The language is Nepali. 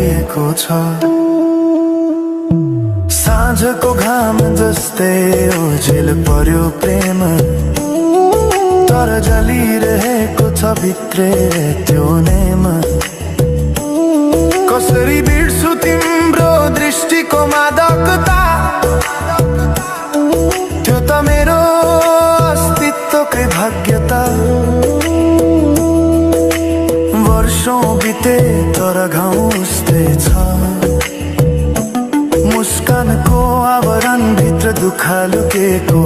लुकिएको छ। साँझको घाम जस्तै ओझेल पर्यो प्रेम, तर जलिरहेको छ भित्रै त्यो नेम। कसरी बिर्सु तिम्रो दृष्टिको मादकता, त्यो त मेरो अस्तित्वकै भाग्यता। वर्षौं बिते तर घाउ उस्तै छ, मुस्कानको आवरण भित्र दुःख लुकेको